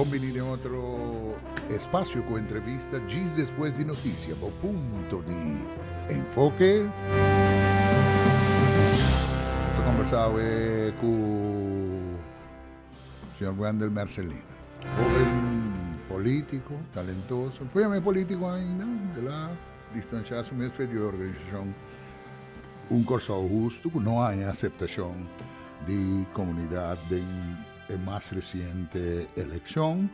Bon bini den otro espacio cu entrevista djis despues di noticia, bo punto di enfoke. Nos ta conversa awe cu señor Wendel Mercelina, hoben politico, talentoso, por yama e politico ainda, el a distancia su mes fe di e organisacion Un Corsou Husto cu no haña aceptacion di comunidad den e mas reciente eleccion.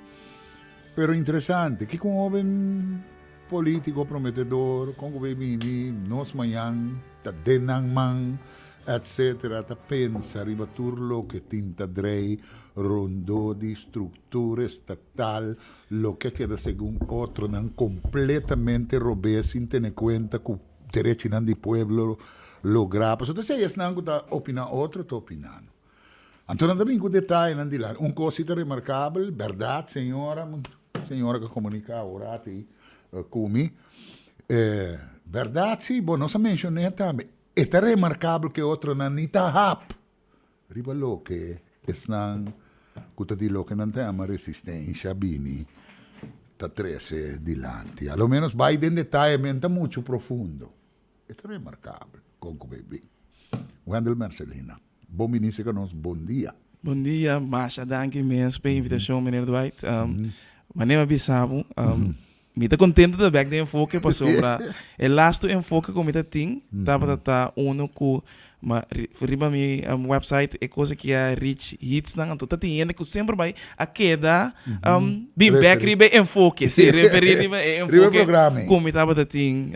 Pero interesante, kico un hoben politico prometedor, con cu bay bini nos mañan ta den nan man, etc. Ta pensa riba tur loke tin ta drei rondó di structura estatal, loke a keda segun otronan completamente robes sin tene cuenta cu derechinan di pueblo logra. Pasobra ta esei esnan cu ta opina otro ta opinando. Anto nan ta bin ku detayenan dilanti. Un kos si ta remarkabel, bèrdat señora, señora ku a komuniká awor aki ku mi, bèrdat si, bo nos a menshon'é tambe, e ta remarkabel ku e otronan ni ta hap riba loke esnan ku ta di loke nan ta yama resistensha bini ta trese dilanti. A lo ménos bai den detaye, men ta muchu profundo. E ta remarkabel kon ku bay bin. Wendel Mercelina, bon bini serka nos, bon dia. Bon dia, masha danki mes p'e invitashon meneer Dwight. Manera mi a bisa bo, mi ta kontento ta bek den Enfoke pasobra e lastu Enfoke ku mi ta tin tabata ta unu ku ma riba mi website e kos aki a reach hitsnan anto ta tin hende ku semper bai a keda bin bek riba e enfoke, si referi riba e enfoke ku mi tabata tin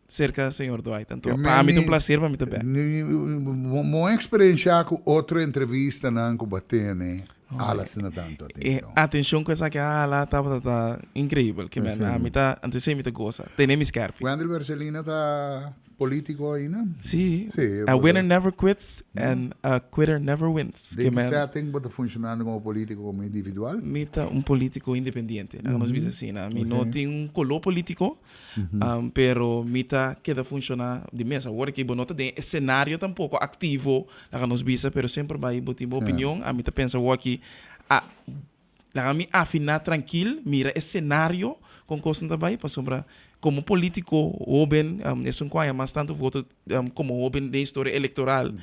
serka señor Dwight. Anto pa mi ta un placer pa mi ta bek. Bo experiencia ku otro entrevistanan ku bo a tene hala asina tantu atencion? E atencion ku esaki a hala tabata ta increibel. Ke men ami ta anto esei mi ta gosa tene mi skerpi. Wendel Mercelina ta Politico ainda? Sí. Sí. A winner never quits and a quitter never wins. Den ki setting bo ta funcionando como politico como individual? Mi ta un politico independiente, laga nos bisa asina. Mi no tin un color politico, pero mi ta keda funciona di mes. Awor aki bo no ta den e scenario tampoco activo, laga nos bisa, pero semper bai bo tin bo opinion. Ami ta pensa awor aki a Laga mi afiná trankil, mira e senario kon kosnan ta bai, pasobra komo polítiko hóben, esun ku haña mas tantu voto komo hóben den historia elektoral,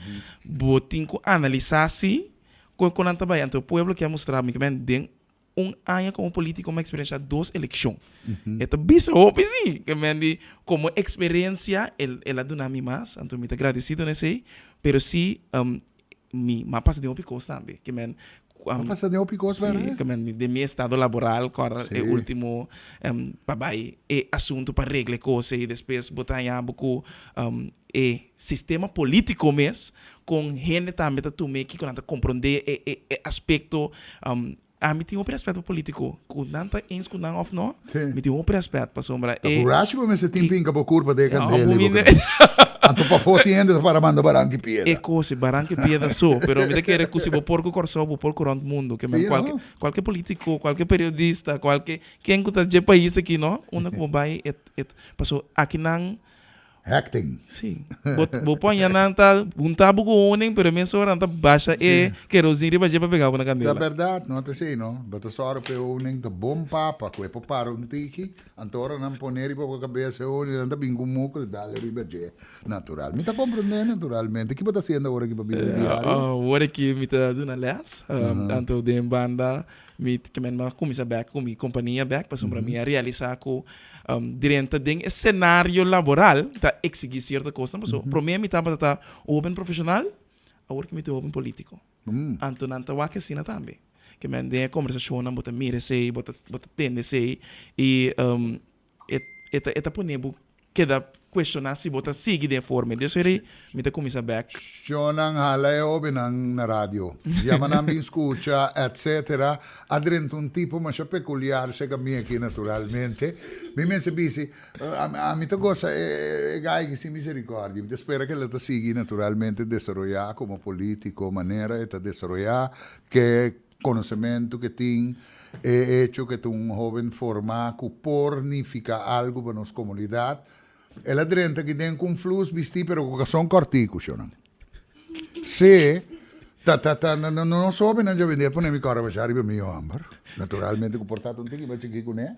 bo tin ku analisá si kon kon nan ta bai. Anto e pueblo ke a mustra mi ke den un aña komo polítiko mi a eksperenshá dos elekshon. E ta bisa hopi si, ke men di komo eksperensia el a duna mi mas, anto mi ta gradesido na esei, pero si Mi m'a pasa den hopi kos tambe. Ke men. Bo a pasa den hopi kos bèrè? Si, ke men den mi estado laboral kòrda e ultimo pa bai e asuntu pa regla e kos ei despues bo ta haña bo ku e sistema politiko mes kon hende tambe ta tuma e kiko nan ta komprondé e e aspekto. Ami tin hopi rèspèt pa politiko ku nan ta eens ku nan òf no mi tin hopi rèspèt pasobra e. Ta burachi bo mester tin finka bo kurpa den e kandela i bo kandela. Anto pafó tin hende ta para manda baranka i piedra. E kos e baranka i piedra so, pero mi ta kere ku si bo por ku Kòrsou bo por ku rònt mundu. Ke men kualke kualke politiko, kualke periodista, kualke ken ku ta dje pais aki no, unda ku bo bai e e paso akinan Hecting. Sí. Bo, bo pon ya nan ta hunta bo ku honing, pero mesora nan ta basha e kerosene riba dje pa pega bo na kandela. Ta bèrdat, no ta esei no. Bo ta sòru pa e honing ta bon papa, ku e por para un tiki, anto ora nan pone riba bo kabes e honing, nan ta bin ku mukul dal riba dje, natural. Mi ta komprendé naturalmente. Ki bo ta hasiendo awor aki pa bida diario? Awor aki mi ta duna lès, tantu den banda Mi ta men a kuminsá bèk ku mi kompania bèk pasobra mi a realisá ku drenta den e senario laboral ta eksigí sierto kosnan. Pasobra promé mi tabata ta hóben profeshonal, awor ku mi ta hóben polítiko. Anto nan ta wak asina tambe. Ke men den e kombersashonnan bo ta mira esei, bo ta bo ta tende esei i e ta e ta pone bo keda cuestiona si bo ta sigui den e forma. Di eso rei mi ta cuminsa bek. Shonnan hala e hobennan na radio, yama nan bin scucha, etc. A drenta un tipo masha peculiar cerca mi aki naturalmente. Mi mester bisi, ami ta gosa e guy aki sin misericordia. Mi ta spera cu el ta sigui naturalmente desaroya como politico manera e ta desaroya, ke Konosementu ke tin, e echo ke ta un hoben formá ku por nifiká algu pa nos komunidat. El a drenta aki den ku un flus bistí pero ku kason kòrtiku, shonnan. Sí, Ta ta ta no no no sobe nan djabe dia pone mi kòrda basha riba mi hòmber. Naturalmente ku por ta un tiki mas chikí kuné.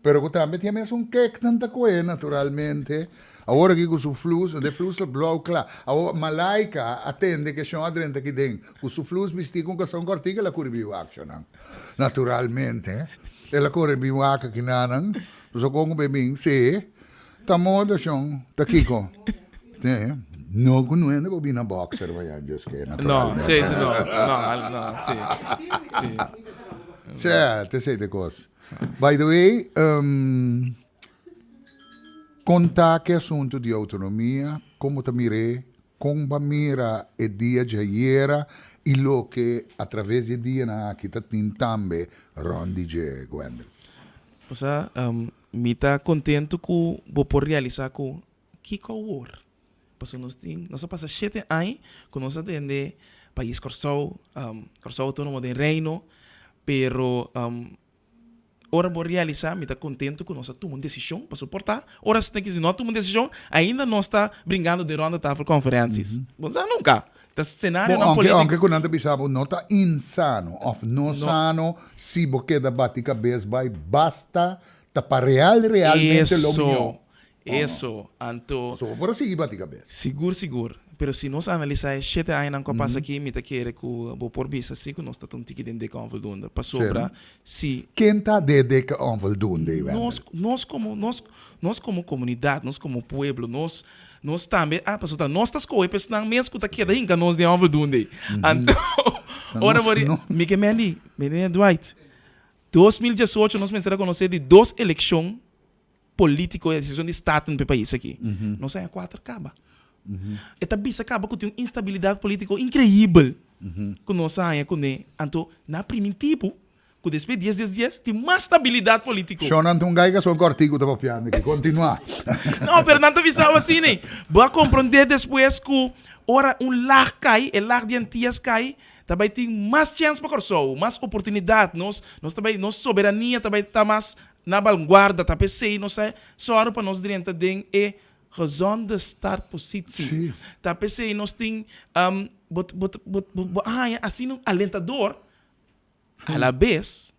Pero ku tambe tin e mesun keknan ta kohe naturalmente. Awor aki ku su flus, de flus ta blou kla. Awor Malaika a tende ke shon a drenta aki den ku su flus bistí ku un kason kòrtiku el a kuri bin wak shonnan. Naturalmente el a kore bin wak aki nanan. Pasobra kon ku bin bin? Sí. Ta moda shon, ta kiko? Sí. No ku no hende por bini na boxer bayan djis ke naturalmente. No, sí, sí, no, no, no, sí, sí. Sí, te esei te kos. By the way, um, kon ta ke asuntu di autonomia? Kon bo ta mir'é? Kon bo a mira e dia djayera i loke a traves di e dianan aki ta tin tambe rònt di dje, Gwendel? Osea, mi ta kontentu ku bo por realisá ku kiko awor? Pasobra nos tin, nos a pasa shete aña ku nos a tende pais Kòrsou, Kòrsou Outónomo den Reino, pero ora bo realisá mi ta kontentu ku nos a tuma un desishon, pasobra por ta ora esnan ki si no a tuma un desishon ainda nos ta bringando den ronda tafel konferensies. Bo no sa nunka. Ta senarionan Bon, aunke polítiko. aunke ku nan ta bisa bo no ta insano òf no No. sano si bo keda bati kabes bai basta ta pa real realmente lo Eso, mihó. eso. Anto. Pasobra bo por a sigui bati kabes. Sigur, sigur. Pero si nos analisá e shete añanan ku a pasa aki, mi ta kere ku bo por bisa si ku nos ta ta un tiki den dikke onvoldoende. Pasobra si. Ken ta de dikke onvoldoende, Wendel? Nos, nos komo, nos, nos komo komunidat, nos komo pueblo, nos, nos tambe, ah, pasobra ta nos ta skohe pa esnan mes ku ta keda hinka nos den onvoldoende. Anto, ora bo ri, mi ke Mandy, Meneer Dwight, 2018 nos mester a konosé di dos elekshon politico e decision di Staten p'e pais aki. Nos haña cuater caba. E ta bisa caba cu tin un instabilidad politico increibel cu nos a haña cune. Anto nan a priminti bo cu despues dies dies dies tin mas stabilidad politico. Shon nan ta un gaiga son cortico ta papiando aki. Continua. No, pero nan ta bisa bo asina. Bo a comprende despues cu ora un lag cay, e lag di Antillas cay, ta bay tin mas chens pa Corsou, mas oportunidad. Nos, nos ta bay, nos soberania ta bay ta mas Na vanguarda ta p'esei nos a sòru pa nos drenta den e gezonde startpositie. Sí. Ta p'esei nos tin, bo bo bo bo a haña asina un alentador, a la bes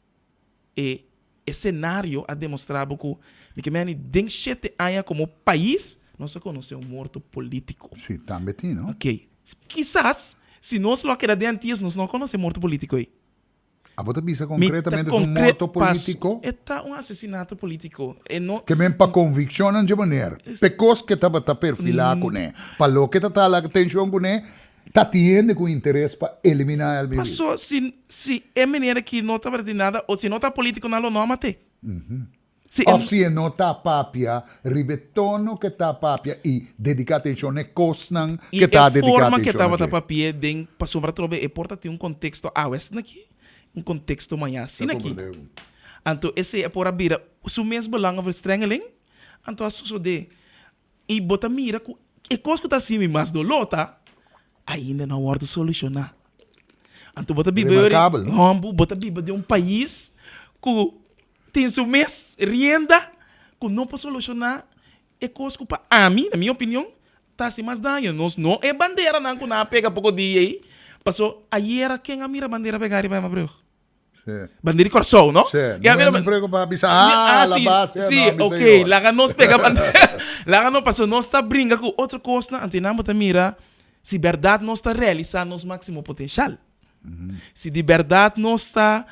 e e senario a demostrá bo ku mi ke meni den shete aña komo pais nos a konosé un morto polítiko. Sí, tambe tin, no? Oké. Kisas si nos lo a keda den Antillas nos no a konosé morto polítiko ei. Abo ta bisa concretamente ta un morto politico? E ta un asesinato politico. E no. Ke men pa conviccionnan dje maner, p'e cos ke tabata perfila cune, pa loke ta tala atencion cune, ta tin hende cu interes pa elimina el bibi. Paso si si e meneer aki no tabata tin nada o si no ta politico nan lo no a mat'é. Si e. Of si e no ta papia riba e tono ke ta papia i dedica atencion n'e cosnan I ke ta e dedica forma ke atencion na tabata dje. papia den pasobra atrobe e por ta tin un contexto awe asina aki, un contexto maña Ta asina aki. comprende bo. Anto esei a por a bira su mes belangenverstrengeling, anto a sosode. I bo ta mira ku e kos ku ta hasi mi mas doló ta ainda no a wòrdu solushoná. Anto bo ta biba Remarkabel, no? Hòmber, bo ta biba den un pais ku tin su mes rienda ku no por solushoná e kos ku pa ami, na mi opinion, ta hasi mas daño. Nos no e banderanan ku nan a pega poko dia ei, paso ayera ken a mira bandera pegá riba Emmabrug? Sí. Bandera di Kòrsou, no? Sí. No mira, me preocupa bisa, ah, la sí, base, sí, no, mi ok, señor. laga nos pega bandera. Laga nos, pasobra nos ta bringa ku otro kosnan, anto nan bo ta mira si bèrdat nos ta realisá nos máksimo potenshal. Si di bèrdat nos ta,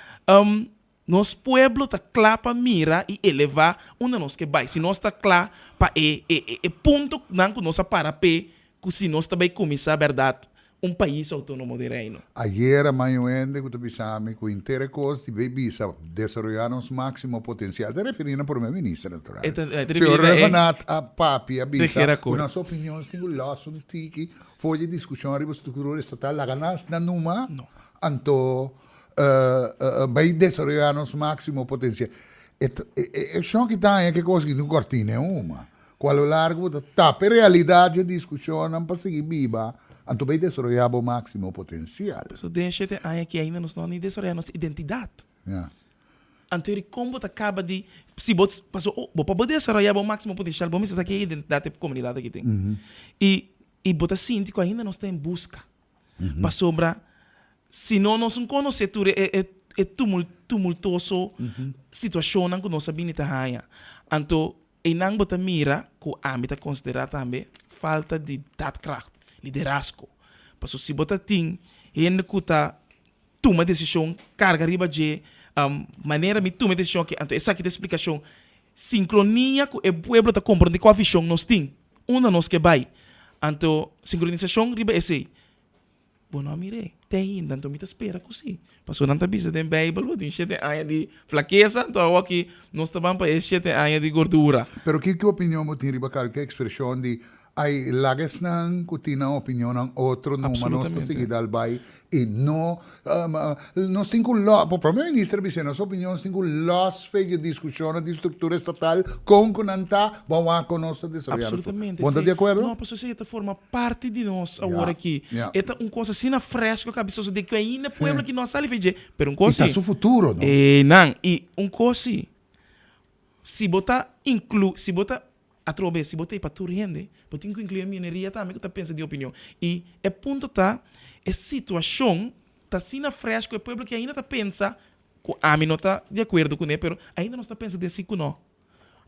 nos pueblo ta kla pa mira i elevá unda nos ke bai. Si nos ta kla pa e, e, e, e puntonan ku nos a para p'e, ku si nos ta bai kuminsá bèrdat un pais outónomo den Reino. Ayera maño hende ku ta bisa mi ku henter e kos di bay bisa desaroyá nos máksimo potensial. Ta referí na Prome Minister natural. E ta referí Señor na e Rhuggenaath a papia a bisa ku Regeerakkoord. nos opinion's tin ku lòs un tiki for di diskushon riba struktura estatal laga nas na numa No. anto bay desaroyá nos máksimo potensial. E ta e shon ki ta haña ke kos ki no kòrtina e uma. Ku a lo largo bo ta tapa e realidat dje diskushonnan pa sigui biba, anto bay desaroyá bo máksimo potensial. Pasobra den shete aña aki ainda nos no a ni desaroyá nos identidat. Ya. Anto eri kon bo ta kaba di, si bo, pasobra bo pa bo desaroyá bo máksimo potensial bo mester sa ke identidat e komunidat aki tin. I i bo ta sinti ku ainda nos ta en buska. Pasobra. Si no nos no konosé tur e e e tumul tumultoso situashonnan ku nos a bini ta haña. Anto einan bo ta mira ku ami ta konsiderá tambe falta di daadkracht, liderazgo. Pasobra si bo ta tin hende ku ta tuma desishon, karga riba dje, manera mi tuma e desishon aki, anto esaki ta e splikashon. Sinkronia ku e pueblo ta komprondé kua vishon nos tin, unda nos ke bai. Anto sinkronisashon riba esei. Bo no a mir'é te ainda, anto mi ta spera ku sí. Pasobra nan ta bisa den Beibel bo tin shete aña di flakesa, anto awoki nos ta ban pa e shete aña di gordura. Pero kiko opinion bo tin riba kalke ekspreshon di Ai, laga esnan ku tin nan opinionnan otro numa nos ta sigui dal bai i no nos tin ku lòs, bo prome minister a bisa nos opinion nos tin ku lòs fe dje diskushonnan di struktura estatal kon ku nan ta bo a wak kon nos ta desaroyá nos Absolutamente, Bo no ta sí. di akuerdo? No, pasobra esei ta forma parti di nos awor aki. E ta un kos asina frèsko ku a bisa sosodé ku ainda pueblo aki no a sali fe dje, pero un kos I ta si. su futuro, no? Einan, i un kos si, si bo ta inklu, si bo ta Atrobe, si bo ta ei pa tur hende, bo tin ku inkluí e minoria tambe ku ta pensa di opinion. I e punto ta, e situashon ta asina fresh ku e pueblo ki ainda ta pensa ku ami no ta di akuerdo kuné, pero ainda nos ta pensa den si ku no.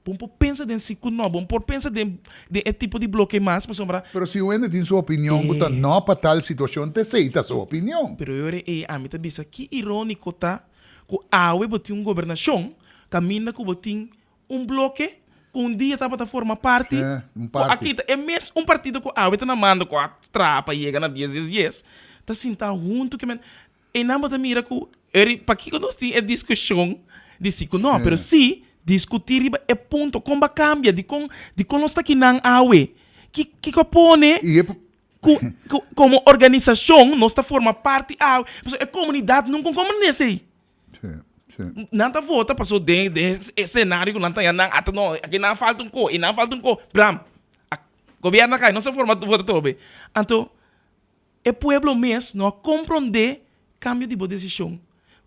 Bo no por pensa den si ku no, bo no por pensa den den e tipo di bloke mas pasobra. Pero si un hende tin su opinion ku ta no pa tal situashon, ta esei ta su opinion. Pero e ora ei ami ta bisa ki iróniko ta ku awe bo tin un gobernashon kaminda ku bo tin Un bloke ku un dia tabata forma parti ku a kita e mes un partido ku awe ta na mando ku a traha pa yega na dies dies dies ta sinta huntu ke men einan bo ta mira ku eri pakiko nos tin e diskushon di si ku no pero si diskuti riba e punto kon bo a kambia dikon dikon nos ta kinan awe ki kiko a pone ku ku komo organisashon nos ta forma parti awe pasobra e komunidat nunka un komprende esei. Nan ta vota paso den den e scenario ku nan ta haña nan ata no aki nan falta un ko i nan falta un ko bram gobierno a kai nos a forma vota atrobe anto e pueblo mes no a komprondé kambio di bo desishon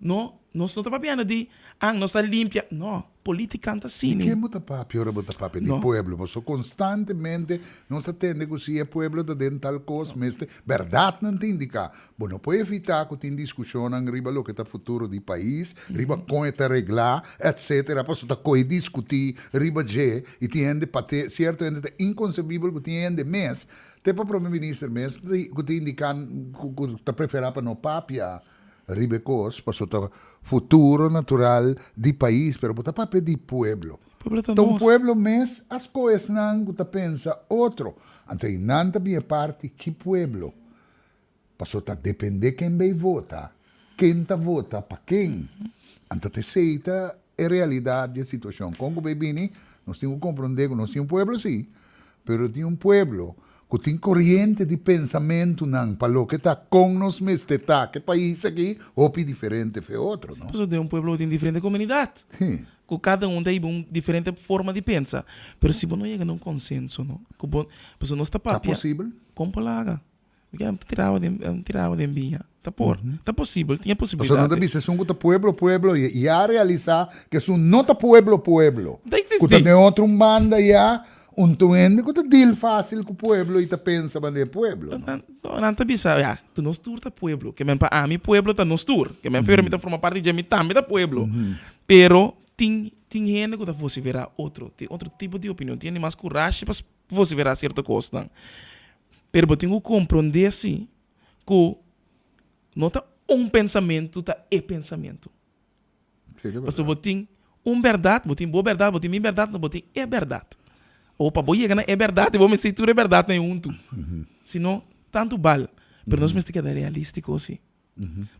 no nos no ta papiando di an nos ta limpia no politica ta asina. Di ken bo ta papia ora bo ta papia di pueblo paso konstantemente nos ta tende ku si e pueblo ta den tal kos mester bèrdatnan ta indiká Bo no por evitá ku tin diskushonnan riba loke ta futuro di pais, riba kon e ta reglá, etcetera, pasobra ta kohe diskutí riba dje i tin hende pa te sierto hende ta inkonsebibel ku tin hende mes, te pa prome minister mes, ku ta indiká ku ku ta preferá pa no papia riba e kos pasobra ta futuro natural di pais, pero bo ta papia di pueblo. Pueblo ta Ta un nos. pueblo mes a skohe esnan ku ta pensa otro, anto einan ta bin e parti ki pueblo? Paso ta depende ken bay vota, ken ta vota pa ken. Anto ta esey ta e realidad di e situacion. Con cu bay bini, nos tin cu comprende cu nos tin un pueblo si, pero tin un pueblo cu tin coriente di pensamentonan pa loke ta con nos mester ta ke pais aki hopi diferente fe otro, no? Si, pasobra den un pueblo bo tin diferente comunidad. Si. Cu cada un ta hiba un diferente forma di pensa. Pero si bo no yega na un consenso, no, cu bo, pasobra nos ta Ta papia. posibel? Con por laga? Mi ke tira awa den tira awa den biña. Ta por, ta posibel, tin e Pasobra nan posibilidat. ta bisa esun ku ta pueblo pueblo i ya realisá ku esun no ta pueblo pueblo. Ta Ku ta eksistí. den otro un banda ya un tur hende ku ta deal fásil ku pueblo i ta pensa manera pueblo, no? Nan, no, nan ta bisa, ya, ta nos tur ta pueblo. Ke men pa ami pueblo ta nos tur. Ke men fero mi ta forma parti dje, mi tambe ta pueblo. Pero tin tin hende ku ta vosiferá otro, tin otro tipo di opinion, tin hende mas kurashi pa vosiferá sierto kosnan. Pero bo tin ku komprondé si ku no ta un pensamentu ta e pensamentu. Pasobra bo tin un bèrdat, bo tin bo bèrdat, bo tin mi bèrdat, no bo tin e bèrdat. Awor pa bo yega na e bèrdat bo mester tur e bèrdatnan huntu. Si no, tantu bal. Pero nos mester keda realístiko si.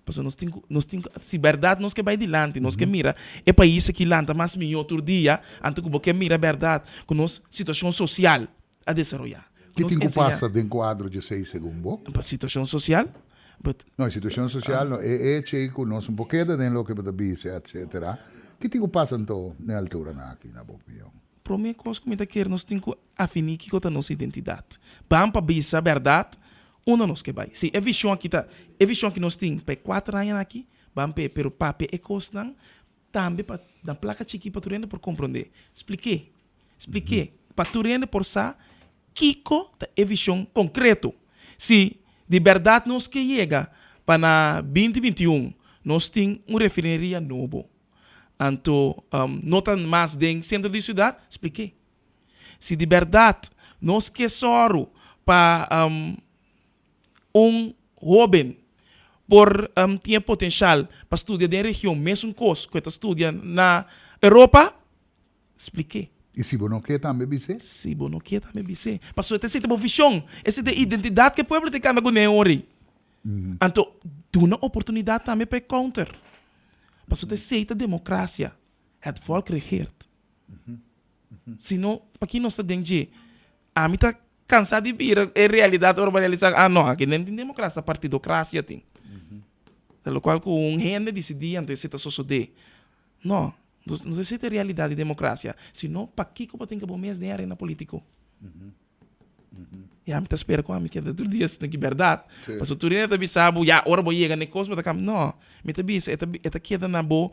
Pasobra nos tin ku, nos tin ku, si bèrdat nos ke bai dilanti, nos ke mira e pais aki lanta mas mihó tur dia, anto ku bo ke mira bèrdat ku nos situashon sosial a desaroyá. Ki tin ku pasa den kuadro dje seis segun bo? Pa situashon sosial? But. No, e situashon sosial no, e echo ei ku nos no por keda den loke bo ta bisa, etcetera. Ki tin ku pasa anto n'e alturanan aki na bo opinion? Promé kos ku mi ta kere nos tin ku afiní kiko ta nos identidat. Ban pa bisa bèrdat unda nos ke bai. Si e vishon aki ta e vishon ki nos tin pa e kuater añanan aki, ban p'e, pero papia e kosnan tambe pa na plaka chikí pa tur hende por komprondé. Splik'é, splik'é pa tur hende por sa kiko ta e vishon konkreto. Si di bèrdat nos ke yega. pa na 2021 nos tin un refineria nobo, anto no ta mas den sentro di siudat, splik'é. Si di bèrdat nos ke sòru pa un hóben por tin e potenshal pa studia den region mesun kos ku e ta studia na Europa, splik'é. I si bo no ke tambe bis'é? Si bo no ke tambe bis'é. Pasobra esei ta bo vishon, esei ta e identidat ku e pueblo ta kambia kuné ora ei. Anto duna oportunidat tambe pa e counter. Pasobra esei ta demokrasia, het volk regeert. Si no, paki nos ta den dje? Ami ta kansa di bira e realidat ora bo realisa, ah no, aki no tin demokrasia, ta partidokrasia tin. Ta lokual ku un hende disidí anto esei ta sosodé. No, no esei ta e realidat di demokrasia. Si no, pakiko bo tin ke bo mes den e arena politiko? Ya mi ta spera ku ami keda tur dia asina ki bèrdat. Pasobra tur hende ta bisa bo, ya ora bo yega na e kos bo ta kambia. No, mi ta bisa e ta e ta keda na bo,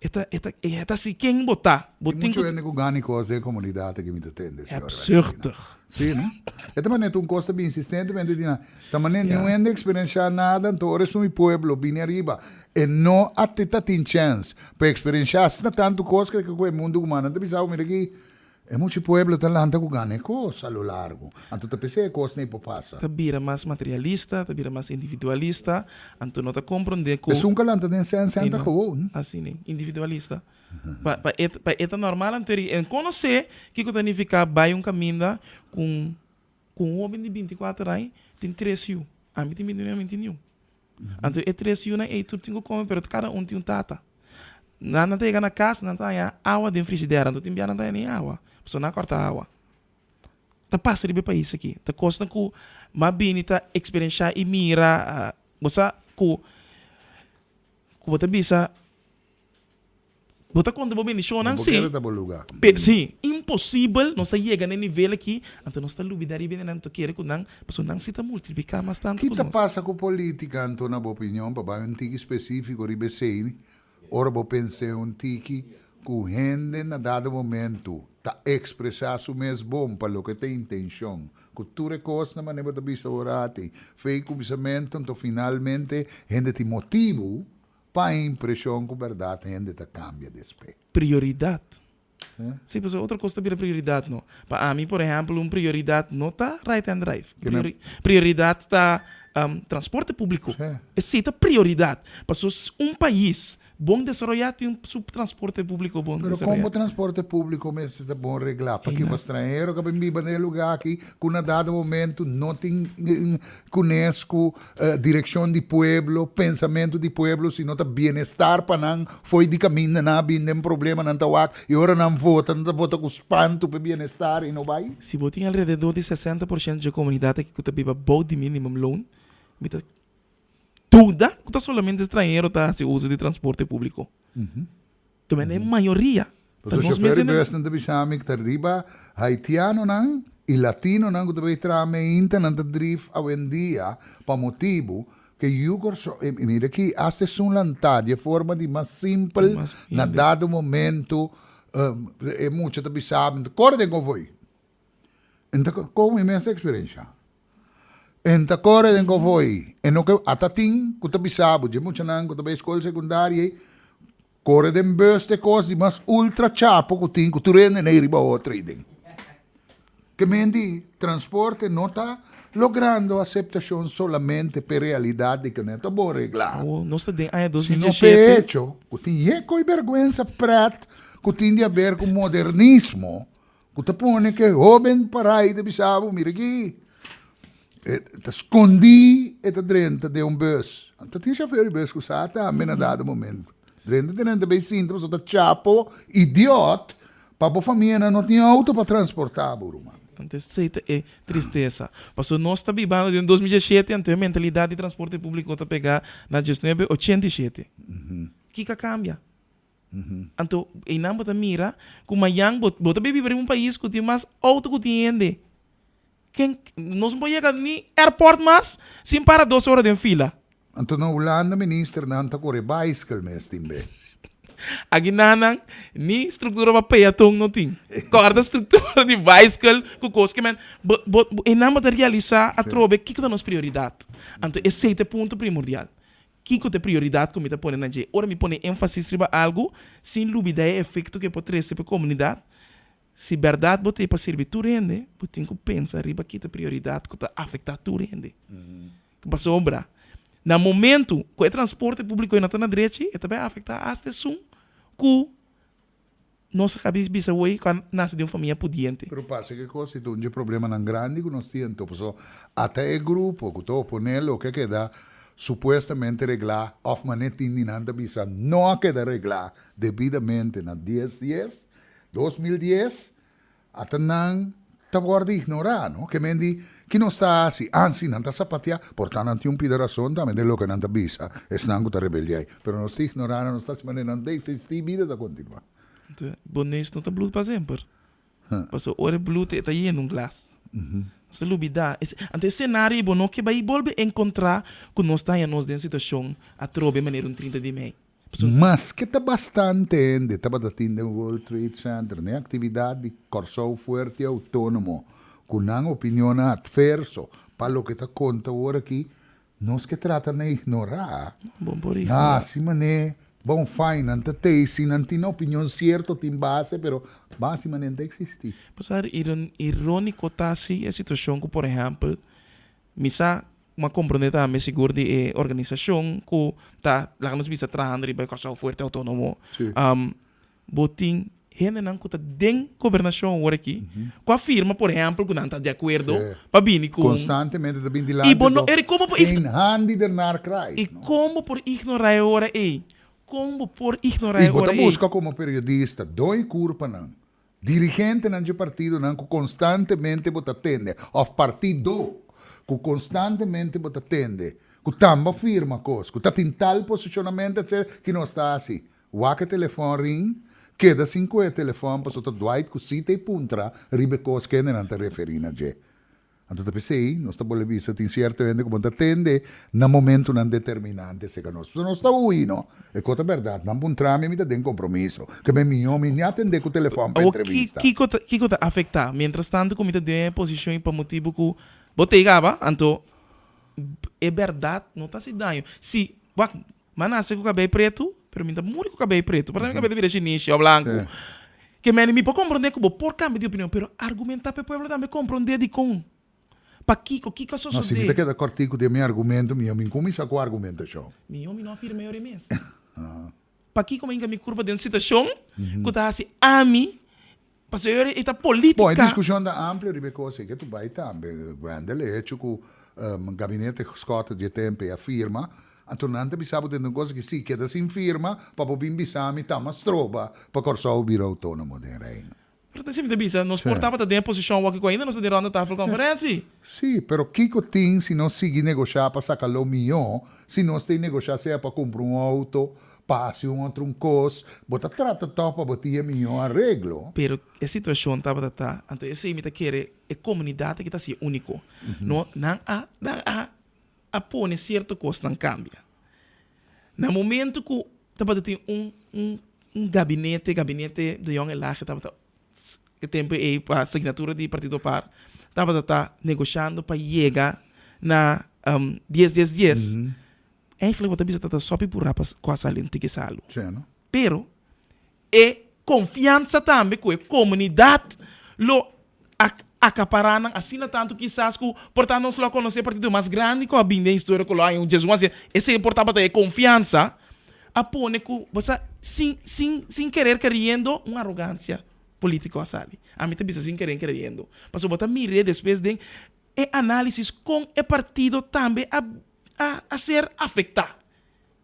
e ta e ta e ta si ken bo ta. Bo Tin tin muchu ku. hende ku gana e kos den e komunidat aki mi ta tende, señora Valentina. Hebzuchtig. Si, no? E ta manera un kos ta bin insistentemente di nan. Ta manera niun hende eksperenshá nada, anto ora esun e pueblo bini ariba, e no a ta tin chèns pa eksperenshá asina tantu kos ku e mundu humano. Nan ta bisa bo, mira aki, E mucha pueblo ta lanta ku gana e kos a lo largo. Anto ta p'esei e kosnan ei por pasa. Ta bira mas materialista, ta bira mas individualista, anto no ta komprondé ku. Esun ku a lanta den sèn sèn ta gewoon. Asina, individualista. Pa pa e pa e ta normal anto e konosé kiko ta nifiká bai un kaminda ku un ku un hóben di binti kuater aña tin tres yu. Ami tin 29, ami tin niun. Anto e tres yunan ei tur tin ku kome pero kada un tin un tata. Nan nan ta yega na kas nan ta haña awa den frishider anto tin bia nan ta haña ni awa pasobra nan a kòrta awa. Ta pasa riba e pais aki. Ta kosnan ku m'a bini ta eksperenshá i mira bo sa ku ku bo ta bisa. Bo ta konta bo bendishonnan, Bo sí. kere ta bo lugá. Pe, sí, imposibel nos a yega na e nivel aki, anto nos ta lubidá riba hende nan ta kere ku nan, pasobra nan sí ta multipliká mas tantu Ki ku ta nos. pasa ku polítika anto na bo opinion? Pa bai un tiki spesífiko riba esei, ora bo pens'é un tiki ku hende na dado momentu ta ekspresá su mes bon pa loke ta intenshon, ku tur e kosnan manera bo ta bisa ora ati, fe i kuminsamentu, anto finalmente hende tin motibu Pa impreshon ku bèrdat hende ta kambia despe. Prioridat. Sí, pasobra otro kos ta bira prioridat no. Pa ami, por ehèmpel, un prioridat no ta right hand drive. Prioridat ta transporte públiko. Esei ta prioridat. Pasobra un pais bon desaroyá tin su transporte públiko bon Pero desaroyá. kon bo transporte públiko mester ta bon reglá? Pakico pa stranhero ka bin biba na e lugá aki ku na dado momento no tin kunes ku Direkshon di pueblo, pensamentu di pueblo, si no ta bienestar pa nan, fo'i di kaminda nan a bin den problema, nan ta wak i ora nan vota, nan ta vota ku spantu pa e bienestar i no bai. Si bo tin alrededor di 60% dje komunidat aki ku ta biba bou di minimum loon, mi ta duda ku ta solamente stranhero ta hasi uso di transporte públiko. Tamen e mayoria ta Pasobra nos mes shofer di hende. busnan ta bisa mi ku ta riba haitianonan i latinonan ku ta bai traha meinta nan ta drif awendia pa motibu ku e yu Kòrsou i mira aki asta esun lantá di e forma di mas simpel na dado momento e mucha ta bisa mi ta kore den konvoi. En ta kon mi mes eksperensha. En ta kore den konvoi e no ke ata tin ku ta bisa bo dje muchanan ku ta bai skol sekundaria ei Kore den bus ta e kos di mas ultra chapo ku tin ku tur hende nei riba otro ei den. Ke men di transporte no ta logrando aseptashon solamente p'e realidat di ku no ta bon reglá. Awo nos ta den aña dos mil Sino p'e diesshete. echo ku tin yeko i bèrgwensa prèt ku tin di aber ku modernismo ku ta pone ku e hóben pará ei ta bisa bo mira aki e ta skondí e ta drenta den un bus. Anto tin shofèr di bus ku sa tambe na dado momento. Drenta drenta bay sinta pasobra ta chapo idiot pa bo famianan no tin auto pa transporta bo ruman. Anto esey ta e tristesa. Pasobra nos ta bibando den 2017 anto e mentalidad di transporte publico ta pega na 1987. Kiko a cambia? Anto eynan bo ta mira cu mayan bo bo ta bay biba den un pais cu tin mas auto cu tin hende. Ken nos no por yega ni airport mas sin para dos ora den fila. Anto na Hulanda ministernan ta kore baiskel mes tin be. Aki nanan ni struktura pa peaton no tin. Kòrda struktura di baiskel ku kos ke men bo bo eynan bo ta realisa atrobe kiko ta nos prioridat. Anto esei ta e punto primordial. Kiko ta e prioridat ku mi ta pone na dje? Ora mi pone énfasis riba algu, sin lubidá e efekto ku e por trese pa e komunidat. Si bèrdat bo ta ei pa sirbi tur hende, bo tin ku pensa riba ki ta e prioridat ku ta afektá tur hende. Pasobra, na momentu ku e transporte públiko ei no ta na drechi, e ta bai afektá asta esun ku nos a kabi bisa wei ku a nase den un famia pudiente. Pero parse ke kos si ta un dje problemanan grandi ku nos tin anto, pasobra ata e grupo ku ta oponé loke a keda supuestamente reglá òf manera tin di nan ta bisa no a keda reglá debidamente na dies dies, 2010, ata nan ta wòrdu ignorá, no? Ke men di, ki nos ta hasi? Ah, si nan ta sapateá, por ta nan tin un pida rason tambe den loke nan ta bisa, esnan ku ta rebeldiá ei. Pero nos ta ignorá nan, nos ta hasi manera nan ta eksistí, bida ta kontinuá. Entonces, bo neus no ta blut pa semper. Pasobra ora e blut e ta yena un glas. Nos ta lubidá. Anto e senario ei bo no ke bai bolbe enkontrá ku nos ta haña nos den situashon atrobe manera un 30 di mei. Maske ta bastante hende tabata tin den World Trade Center n'e aktividat di Kòrsou Fuerte i Outónomo ku nan opinionnan atverso pa loke ta konta awor aki, nos ke trata na ignorá. Na hasi manera, bon fine, nan ta tei, si nan tin nan opinion sierto tin base, pero ban hasi manera nan ta eksistí. Pasar iróniko ta si e situashon ku por ehèmpel mi sa M'a komprondé tambe sigur di e organisashon ku ta, laga nos bisa, trahando riba e Kòrsou Fuerte Outónomo. Bo tin hendenan ku ta den gobernashon awor aki ku a firma, por ehèmpel, ku nan ta di akuerdo pa bini ku un. Konstantemente ta bini dilanti to geen hand die ernaar kraait. I kon bo por ignorá e ora ei? Kon bo por ignorá e I bo ora ta ei? buska komo periodista doi kurpanan Dirigentenan dje partidonan ku konstantemente bo ta tende, òf partido ku konstantemente bo ta tende, ku tamba firma kos, ku ta tin tal posishonamentu etcetera, ki nos ta hasi? Wak e telefòn rin, keda sin ku e telefòn pasobra ta Dwight ku si ta e puntra riba e kos kendenan ta referí na dje. Anto ta p'esei nos ta bolbe bisa tin sierto hende ku bo ta tende na momentunan determinante serka nos. Pasobra nos ta hui no. E kos ta bèrdat. Nan puntra mi, mi ta den kompromiso. Ke mi mihó mi ni atendé ku telefòn pa Awor, entrevista. kiko ta kiko ta afektá? Mientras tanto ku mi ta den e posishon i pa motibu ku bo ta yegaba, anto e bèrdat no ta hasi daño. Si, wak, mi a nase ku kabei pretu, pero mi ta muri ku kabei pretu. Por ta mi kabei ta bira shinishi òf blanku. Ke meni mi por komprondé ku bo por kambia di opinion, pero argumentá pa e pueblo tambe komprondé dikon. Pakiko? Kiko a No, si mi sosodé? ta keda kòrtiku den mi argumento, mihó mi kuminsá ku argumentashon. Mihó mi no a firma e ora mes. Pakiko mi a hinka mi kurpa den un situashon ku ta hasi ami pasobra e ora ei ta Bon, e polítika. diskushon ta amplio riba e kos ei ke tu bai tambe, Wendel. E hecho ku gabinete Schotte dje tempu ei a firma, anto nan ta bisa bo tende un kos ki si keda sin firma pa bo bin bisa mi ta mas stroba pa Kòrsou bira outónomo den Reino. Pero ta esei mi ta bisa, nos por tabata den e posishon awor ku ainda nos ta den ronda tafel konferensi. Sí, pero kiko tin si nos sigui negoshá pa saka lo mihó, si nos tin negoshá sea pa kumpra un outo, pa hasi un otro un kos, bo ta trata tòg pa bo tin e mihó areglo. Pero e situashon tabata ta, anto esei mi ta kere e komunidat aki ta hasi úniko. No, nan a, nan a a pone sierto kosnan kambia. Na momento ku tabata tin un un un gabinete, gabinete de Jong Elhage tabata e tempo ei pa signatura di Partido Par tabata ta negoshando pa yega na dies dies dies. Eigenlijk bo ta bisa ta sopi purá pa ku a sali un tiki salu. Pero E konfiansa tambe ku e komunidat lo a akapará nan asina tantu kisas ku por ta nos lo a konosé e partido mas grandi ku a bin den historia ku lo a haña un djes un asina. Esei por tabata e konfiansa a pone ku bo sa sin sin sin kerer keriendo un arogansia politiko a sali. Ami ta bisa sin kerer keriendo pasobra bo ta mir'é despues den e análisis kon e partido tambe a a a ser afektá.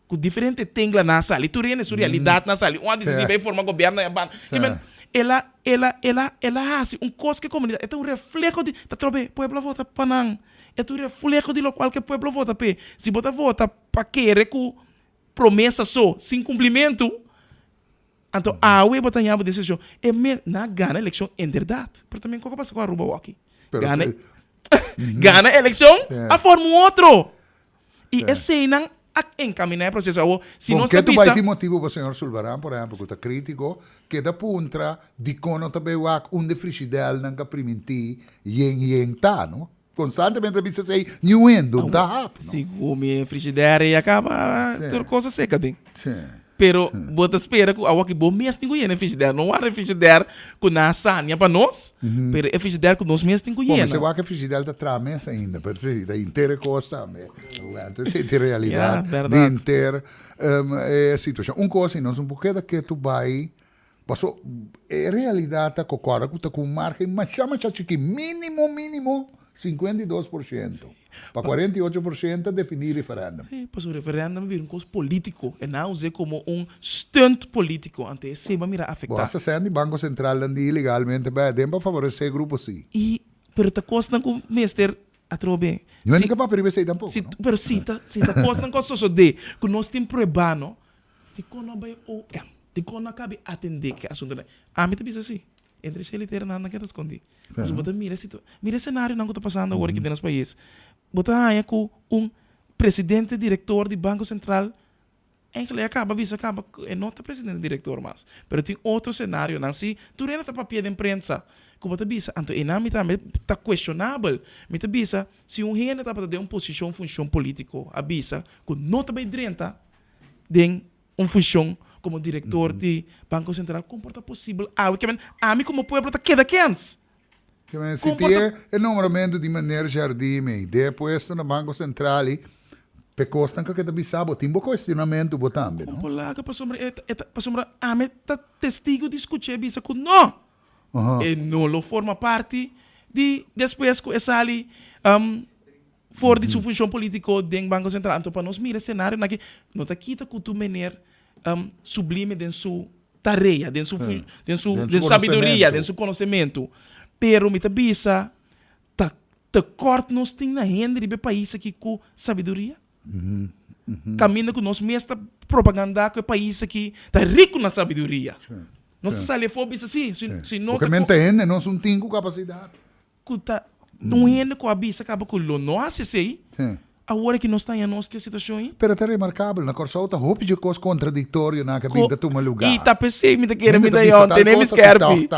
Ku diferente tengla nan a sali, tur hende su realidat nan a sali. Un a disidí bai forma gobièrnu na e banda. Ke men, el a, el a, el a, el a hasi un kos ku e komunidat, e ta un refleho di, ta trobe, pueblo a vota pa nan. E ta un refleho di lokual ku e pueblo vota p'e. Si bo ta vota pa kere ku promesa so, sin kumplimentu, anto awe bo ta haña bo desishon. E mes, nan a gana elekshon enderdat, pero tambe kiko a pasa ku Aruba awor-aki? Gana, gana elekshon, a forma un otro. I eseinan a encaminá e proceso. Awor, si Bon, nos ta ke tu bai bisa. tin motibu pa señor Sulvaran, por ehempel, ku ta krítiko, keda puntra dikon no ta bai wak unda e frishidelnan ka primintí yen yen ta, no? Konstantemente ta bisa esei, niun hende no ta hap, no? Sigur mi frigidaire ya kaba tur kos a seka den. Pero bo ta spera ku awor bo mes tin ku yena e frigidaire. No wak e frigidaire ku nan a sania pa nos, pero e frigidaire ku nos mes tin ku Bo yena. mester wak e frigidaire ta traha mes ainda, pero si ta henter e kos tambe. Anto esei ta e realidat di henter e situashon. Un kos si nos no por keda ketu bai, paso e realidat ta ku kòrda ku ta ku un margen masha masha chikí, mínimo mínimo 52%. Pa 48% ta definí referèndum. Sí, pasobra referèndum a bira un kos polítiko. E nan a us'é komo un stunt polítiko. Anto esei bo a mira afektá. Bo hasta sèn di Banko Sentral nan di ilegalmente bai aden pa favoresé grupo sí. I, pero ta kosnan ku mester atrobe. No hende ka papia riba esei tampoko, no? Pero si ta, si ta kosnan ku a sosodé ku nos tin pruebá, no? Dikon no a bai OM? Dikon no a kabi atendé ku e asuntunan? Ami ta bisa sí. Entre shel i tera nan keda skondí. Pasobra bo ta mira e situa, mira e senarionan ku ta pasando awor aki den nos pais. Bo ta haña ku un presidente direktor di Banko Sentral eigenlijk a kaba bisa kaba ku e no ta presidente direktor mas. Pero tin otro senarionan si tur hende ta papia den prensa ku bo ta bisa anto einan mi tambe ta kuestionabel. Mi ta bisa si un hende tabata den un posishon funshon politiko a bisa ku no ta bai drenta den un funshon komo direktor di Banko Sentral, kon por ta posibel awe? Ke men, ami komo pueblo ta keda kens. Ke men, si tin e nombramentu di meneer Jardim ei den e puesto na Banko Sentral ei, p'e kosnan ku a keda bisa bo, tin bo kuestionamentu bo tambe, no? Kon por laga pasobra e ta, pasobra ami ta testigu di skuch'é bisa ku no, e no lo forma parti di despues ku e sali for di su funshon politiko den Banko Sentral. Anto pa nos mira e senarionan aki, no ta kita ku tur meneer sublime den su tarea, den su den su den su sabiduria, den su konosementu. Pero mi ta bisa ta tekort nos tin na hende riba e pais aki ku sabiduria. Kaminda ku nos mes ta propagandá ku e pais aki ta riku na sabiduria. Nos ta sali afó bisa si, si no ta. Porque mente hende nos un tin ku kapasidat. Ku ta un hende ku a bisa kaba ku lo no hasi esei, awor aki nos ta haña nos ku e situashon ei. Pero ta remarkabel, na Kòrsou ta hopi dje kos kontradiktorio nan ke bin ta tuma lugá. I ta p'esei mi ta kere mi ta yon tene mi skèrpi.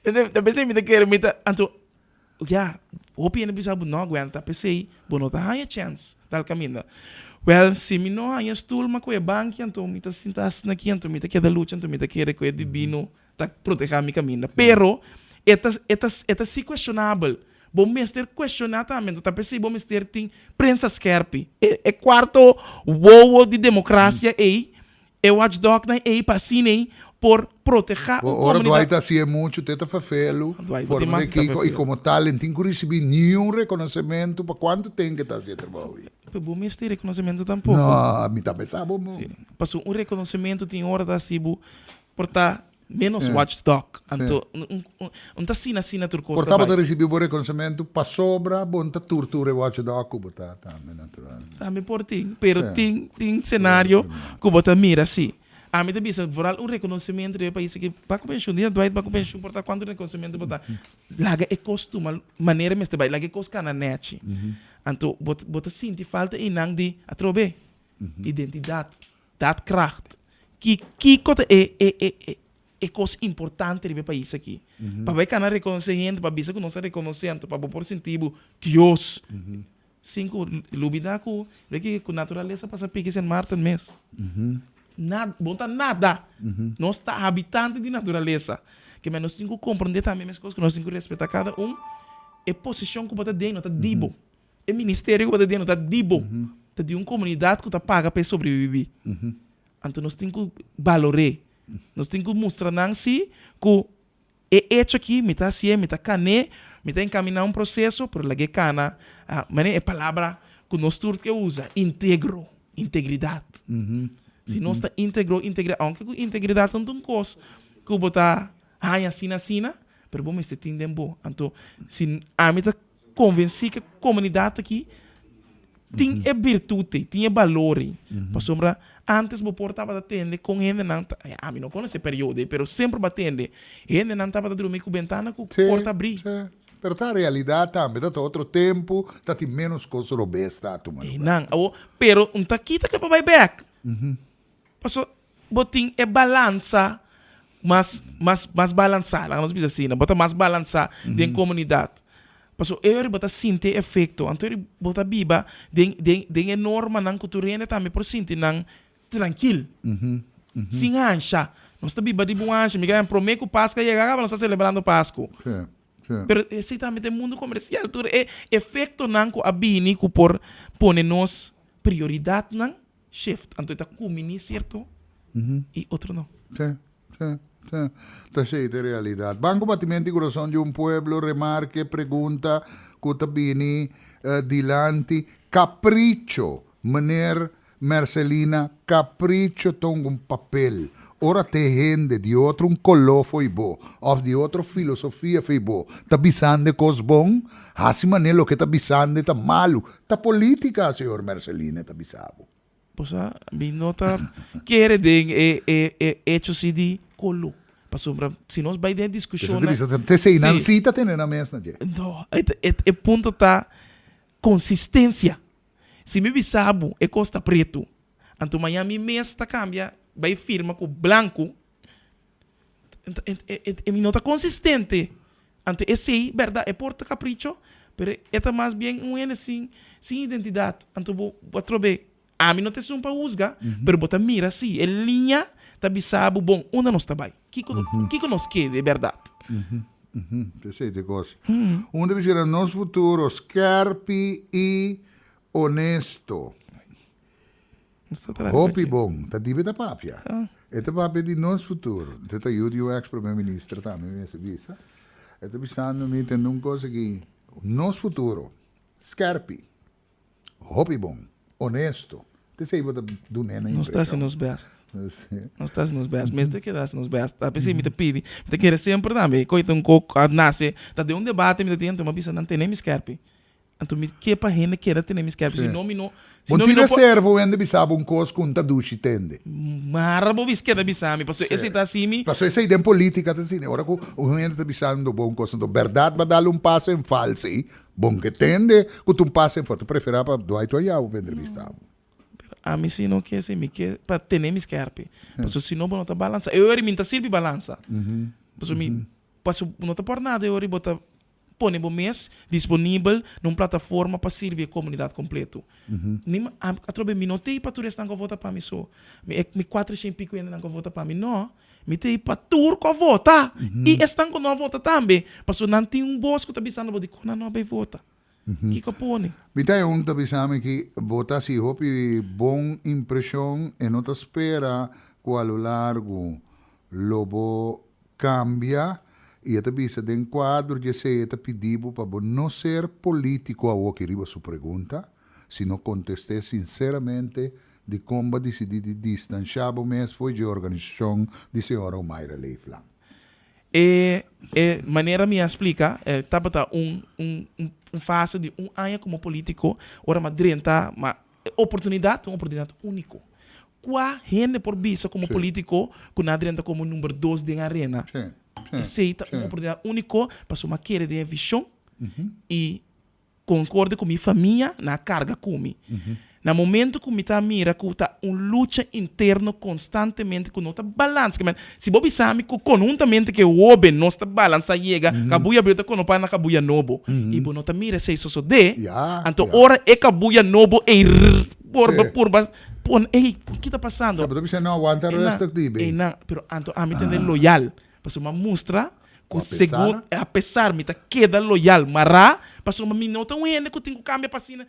Ta p'esei mi ta kere mi ta, anto ya, hopi hende bisa bo no Gwen, ta p'esei bo no ta haña chèns tal kaminda. Wèl, si mi no haña stul ma ku e banki anto mi ta sinta asina aki, anto mi ta keda lucha, anto mi ta kere ku e dibino ta protehá mi kaminda. Pero e ta e ta e ta si kuestionabel. Bo mester kuestioná tambe. Anto ta p'esei bo mester tin prensa skèrpi. E e kuarto wowo di demokrasia ei, e watchdognan ei pa asina ei por protehá un Ora komunidat. Dwight a hasié muchu, te ta ferfelu, Dwight, bo tin forma mas di ta kiko, i ferfelu. komo tal en tin ku risibí niun rekonosementu pa kuantu ten ke ta hasi e trabou ei. Pero bo mester rekonosementu tampoko. No, mi ta pensa bo mo. Sí. Pasobra un rekonosementu tin ora ta hasi bo Por ta menos watchdog. Anto un ta asina asina tur kos ta bai. Por ta bo ta risibi bo rekonosementu pasobra bo no ta tur tur e watchdog ku bo ta tambe natural. Tambe por tin, pero tin tin senario ku bo ta mira si. Ami ta bisa vooral un rekonosementu riba e pais aki pa ku penshun dia Dwight pa ku penshun por ta kuantu rekonosementu bo ta laga e kos tuma manera mester bai laga e kos kana nechi. Anto bo bo ta sinti falta einan di atrobe identidat. Daadkracht. Ki kiko ta e e e e e kos importante riba e pais aki? Pa bo e kana rekonosé hende, pa bisa ku nos a rekonosé, anto pa bo por sinti bo Dios. Sin ku lubidá ku reki ku naturalesa pasa piki Sint Maarten mes. Nada, bo no ta nada. Nos ta habitante di naturalesa. Ke men nos tin ku komprondé tambe meskos ku nos tin ku respetá kada un e posishon ku bo ta den no ta di bo. E ministerio ku bo ta den no ta di bo, ta di un komunidat ku ta paga pa e sobrebibí. Anto nos tin ku balor'é. Nos tin ku mustra nan si ku e echo aki mi ta hasié, mi ta kan'é, mi ta enkaminá un proseso, pero lag'é kana, manera e palabra ku nos tur ke usa, integro, integridat. Si nos ta integro, integridat, ounke ku integridat no ta un kos ku bo ta haña asina asina, pero bo mester tin den bo. Anto si ami ta Konvensí ku e komunidat aki tin e birtut ei, tin e balor ei. Pasobra ántes bo por tabata tende kon hendenan ta, ami no konosé periodo ei, pero semper bo a tende hendenan tabata drumi ku bentana ku porta abrí. Sí, pero ta realidat tambe, ta ta otro tempu, ta tin ménos kos robes ta tuma lugar. Einan, awor, pero un ta kita ke pa bai bèk. Paso bo tin e balansa mas mas mas balansá, laga nos bisa asina, bo ta mas balansá den komunidat. Paso e ora bo ta sinti e efecto, anto ora bo ta biba den den den e normanan cu tur hende tambe por sinti nan trankil, sin ansha. Nos ta biba riba un ansha, mi kere prome cu Pasca yega caba nos ta celebrando Pascu. Pero esey tambe ta e mundo comercial, tur e efectonan cu a bini cu por pone nos prioridadnan shift, anto e ta cumini cierto y otro no. Sí, sí, sí. Ta esey ta e realidad. Banco Batimento y Corazon di un Pueblo, remarke, pregunta cu ta bini dilanti. Capricho, meneer Mercelina, capricho ta un papel. Ora te hende di otro un coló fo'i bo of di otro filosofia fo'i bo ta bisande cos bon, haci manera loke ta bisande ta malu. Ta politica, señor Mercelina ta bisa bo. Bo sa, mi no ta kere den e e e hecho si di coló. Pasobra si nos bai den e discusionnan. Esei ta bisa te esei nan si ta tene nan mes na dje. No, e e punto ta consistencia. Si mi bisa bo e kos ta pretu, anto maña mi mes ta kambia bai firma ku blanku, e mi no ta konsistente. Anto esei, bèrdat, e por ta kapricho, pero e ta mas bien un hende sin sin identidat. Anto bo bo atrobe, ami no ta esun pa husga, pero bo ta mira si e liña ta bisa bo bon unda nos ta bai, kiko kiko nos ke de bèrdat. Esei ta e kos. Un ta bisa nos futuro skèrpi i Honesto. Hopi bon. Ta dibe ta papia. E ta papia di nos futuro. Te ta yu di un ex primer minister tambe mi mester bisa. E ta bisando mi tende un cosa aki. Nos futuro. Skerpi. Hopi bon. Honesto. Te esei bo ta dun'é na Nos ta hasi impreshon. nos best. Nos ta hasi nos best. Mester keda hasi nos best. Ta p'esei mi ta pidi. Mi ta kere semper tambe. Koe ta un kok a nase. Ta den un debate mi ta tin anto mi a bisa nan tene mi skerpi. Anto mi ke pa hende keda tene mi skerpi, si no mi no, si Bon no mi tin no por. reserva un hende bisa bo un kos ku un ta dushi tende. Mara bo bis keda bisa mi, pasobra esei ta hasi mi. Pasobra esei den politica ta asina, ora ku un hende ta bisando bo un kos, anto bèrdat bo a dal un paso en falso ei, bon ke tende ku ta un paso en falso, ta preferá pa Dwight Oyabu pa entrevistá bo. Pero ami si no ke esei, mi ke pa tene mi skerpi, pasobra si no bo no ta balansa, e ora mi ta sirbi balansa, pasobra mi, pasobra bo no ta por nada e ora bo ta Pone bo mes disponibel na un plataforma pa sirbi e komunidat kompleto. Ni atrobe mi no t'ei pa tur esnan ku a vota pa mi so. Mi e mi kuatershen i piko hendenan ku a vota pa mi, no. Mi t'ei pa tur ku a vota i esnan ku no a vota tambe. Pasobra nan tin un bos ku ta bisando bo dikon nan no a bai vota. Kiko a pone? Mi ta un ta bisa mi ki bo ta hasi hopi bon impreshon e no ta spera ku a lo largu lo bo Cambia y e ta bisa den cuadro di esey e ta pidi bo pa bo no ser politico awoki riba su pregunta, sino conteste sinceramente di con bo a dicidi di distancia bo mes fo'i dje organisacion di señora Omayra Leeflang. E e manera mi a splica e tabata un un un fase di un aña como politico ora mi a drenta ma E oportunidat ta un oportunidat úniko. Kua hende por bisa komo polítiko ku nan a drenta komo number dos den arena? Esei ta un oportunidat úniko pasobra mi a kere den e vishon i konkorde ku mi famia nan a karga ku mi. Na momento ku mi ta mira ku ta un lucha interno konstantemente ku no ta balans, ke men si bo bisa mi ku konhuntamente ku e hoben nos ta balansa yega kabuya bieu ta konopa na kabuya nobo i bo no ta mira esei sosodé, anto ora e kabuya nobo ei purba purba pone ei ki ta pasando? Bo ta bisa no aguanta rustig di be. Einan pero anto ami ta den loyal pasobra mi a mustra ku segun apesar mi ta keda loyal mará pasobra mi no ta un hende ku tin ku kambia pa asina.